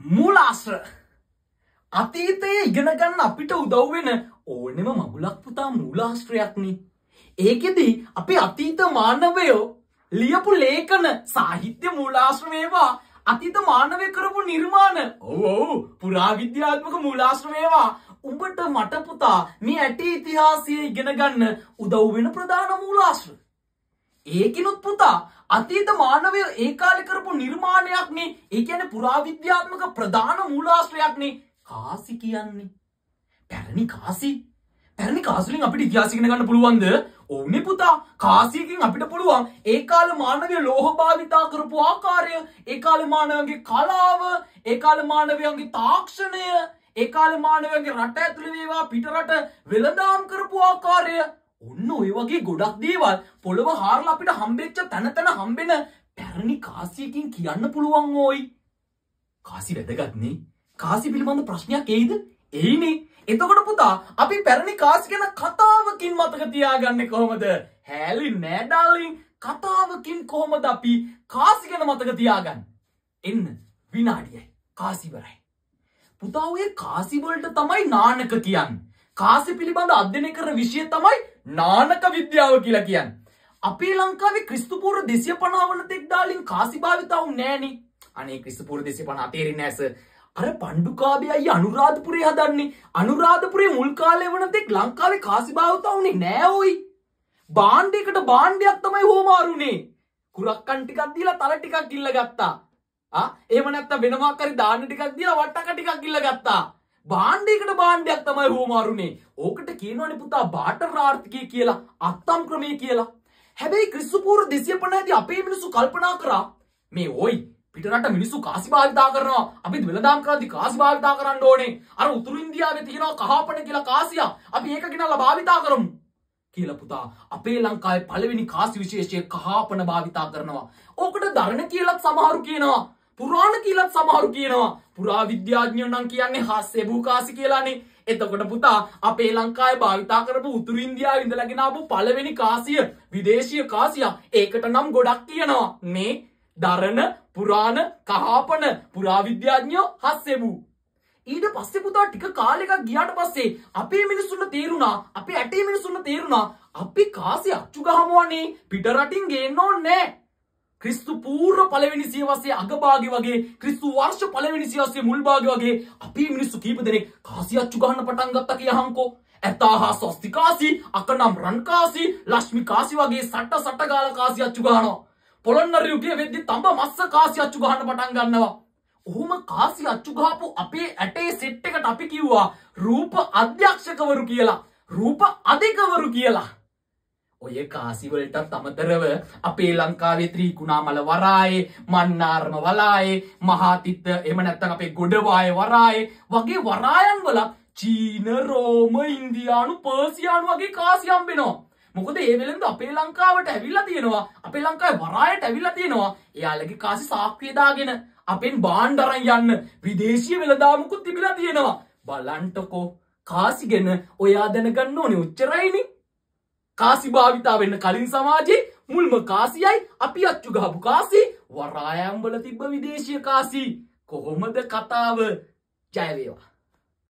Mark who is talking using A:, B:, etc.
A: මූලාශ්‍ර. අතීතයේ ඉගෙන ගන්න අපිට උදව් වෙන ඕනෙම මගුලක් පුතා මූලාශ්‍රයක් නේ. ඒකෙදි අපේ අතීත මානවයෝ ලියපු ලේඛන සාහිත්‍ය මූලාශ්‍ර වේවා, අතීත මානවය කරපු නිර්මාණ, ඔව් ඔව් පුරාවිද්‍යාත්මක මූලාශ්‍ර වේවා, උඹට මට පුතා මේ ඇටි ඉතිහාසය ඉගෙන ගන්න උදව් වෙන ප්‍රධාන මූලාශ්‍ර. ඒකිනුත් පුතා අතීත මානවය ඒ කාලේ කරපු නිර්මාණයක් නේ. ඒ කියන්නේ පුරාවිද්‍යාත්මක ප්‍රධාන මූලාශ්‍රයක් නේ කාසි කියන්නේ. පැරණි කාසි. පැරණි කාසි වලින් අපිට ඉතිහාසය ඉගෙන ගන්න පුළුවන්ද? ඔව්නේ පුතා. කාසියකින් අපිට පුළුවන් ඒ කාලේ මානවය ලෝහ භාවිතා කරපු ආකාරය, ඒ කාලේ මානවයන්ගේ කලාව, ඒ කාලේ මානවයන්ගේ තාක්ෂණය, ඒ කාලේ මානවයන්ගේ රට ඇතුළේ වේවා පිට රට වෙළඳාම් කරපු ආකාරය, ඔන්න ඔය වගේ ගොඩක් දේවල් පොළව හාරලා අපිට හම්බෙච්ච තැන තැන හම්බෙන පැරණි කාසියකින් කියන්න පුළුවන් ඕයි. කාසි වැදගත් නේ. කාසි පිළිබඳ ප්‍රශ්නයක් එයිද? එයිනේ. එතකොට පුතා අපි පැරණි කාසි ගැන කතාවකින් මතක තියාගන්නේ කොහොමද? හැලි නෑ ඩාර්ලින්. කතාවකින් කොහොමද අපි කාසි ගැන මතක තියාගන්නේ? එන්න විනාඩියයි කාසි ඉවරයි. පුතා ඔය කාසි වලට තමයි නානක කියන්නේ. කාසි පිළිබඳ අධ්‍යයනය කරන විෂය තමයි නානක විද්‍යාව කියලා කියන්නේ. අපේ ලංකාවේ ක්‍රිස්තු පූර්ව 250 වන තෙක් ඩාර්ලින් කාසි භාවිතා වුනේ නෑනේ. අනේ ක්‍රිස්තු පූර්ව 250 තේරෙන්නේ නෑ සර්. අර පණ්ඩුකාභය අයියා අනුරාධපුරේ හදන්නේ. අනුරාධපුරේ මුල් කාලේ වන තෙක් ලංකාවේ කාසි භාවිතා වුනේ නෑ ඔයි. භාණ්ඩයකට භාණ්ඩයක් තමයි හෝමාරුනේ. කුරක්කන් ටිකක් දීලා තල ටිකක් ඉල්ල ගත්තා. ආ එහෙම නැත්තම් වෙන මොකක් හරි දාන්න ටිකක් දීලා වට්ටක ටිකක් ඉල්ල ගත්තා. භාණ්ඩයකට භාණ්ඩයක් තමයි හෝමාරුනේ. ඕකට කියනවනේ පුතා බාටර් ආර්ථිකය කියලා, අත්තම් ක්‍රමය කියලා. හැබැයි ක්‍රිස්තු පූර්ව 250 දී අපේ මිනිස්සු කල්පනා කරා මේ ඔයි පිටරට මිනිස්සු කාසි භාවිතා කරනවා, අපි වෙළඳාම් කරද්දි කාසි භාවිතා කරන්න ඕනේ. අර උතුරු ඉන්දියාවේ තියෙනවා කහපණ කියලා කාසියක්, අපි ඒක ගෙනල්ලා භාවිතා කරමු කියලා පුතා අපේ ලංකාවේ පළවෙනි කාසි විශේෂය කහපණ භාවිතා කරනවා. ඕකට දරණ කියලාත් සමහරු කියනවා, පුරාණ කියලාත් සමහරු කියනවා. පුරාවිද්‍යාඥයෝ නම් කියන්නේ හස්සෙබු කාසි කියලානේ. එතකොට පුතා අපේ ලංකාවේ භාවිතා කරපු උතුරු ඉන්දියාවේ ඉඳලා ගෙන ආපු පළවෙනි කාසිය විදේශීය කාසියක්. ඒකට නම් ගොඩක් කියනවා මේ දරණ, පුරාණ, කහපණ, පුරාවිද්‍යාඥයෝ හස්සෙබු. ඊට පස්සේ පුතා ටික කාලයක ගියාට පස්සේ අපේ මිනිස්සුන්ට තේරුණා, අපේ ඇටේ මිනිස්සුන්ට තේරුණා අපි කාසි අච්චු ගහමුවනේ, පිට රටින් ගේන්න ඕනේ නෑ. ක්‍රිස්තු පූර්ව පළවෙනි සියවසේ අගභාගේ වගේ, ක්‍රිස්තු වර්ෂ පළවෙනි සියවසේ මුල් භාගේ වගේ අපේ මිනිස්සු කීප දෙනෙක් කාසි අච්චු ගහන්න පටන් ගත්තා කියහන්කෝ. ඇතා හා ස්වස්ති කාසි, අකනම් රන් කාසි, ලක්ෂ්මි කාසි වගේ සට සට ගාලා කාසි අච්චු ගහනවා. පොළොන්නරු යුගයේ වෙද්දි තඹ මස්ස කාසි අච්චු ගහන්න පටන් ගන්නවා. ඔහොම කාසි අච්චු ගහපු අපේ ඇටේ සෙට් එකට අපි කිව්වා රූප අධ්‍යක්ෂකවරු කියලා, රූප අධිකවරු කියලා. ඔය කාසි වලටත් අමතරව අපේ ලංකාවේ ත්‍රිකුණාමල වරායේ, මන්නාරම වලායේ, මහාතිත්ත එහෙම නැත්නම් අපේ ගොඩවාය වරායේ වගේ වරායන් වල චීන, රෝම, ඉන්දියානු, පර්සියානු වගේ කාසි හම්බෙනවා. මොකද ඒ වෙලෙන්ද අපේ ලංකාවට ඇවිල්ලා තියෙනවා, අපේ ලංකාවේ වරායට ඇවිල්ලා තියෙනවා එයාලගේ කාසි සාක්කුවේ දාගෙන අපෙන් භාණ්ඩ අරන් යන්න විදේශීය වෙළඳාමකුත් තිබිලා තියෙනවා. බලන්ටකෝ කාසි ගැන ඔයා දැනගන්න ඕනේ ඔච්චරයිනේ. කාසි භාවිතා වෙන්න කලින් සමාජයේ මුල්ම කාසියයි අපි අච්චු ගහපු කාසි, වරායන් වල තිබ්බ විදේශීය කාසි. කොහොමද කතාව? ජය වේවා.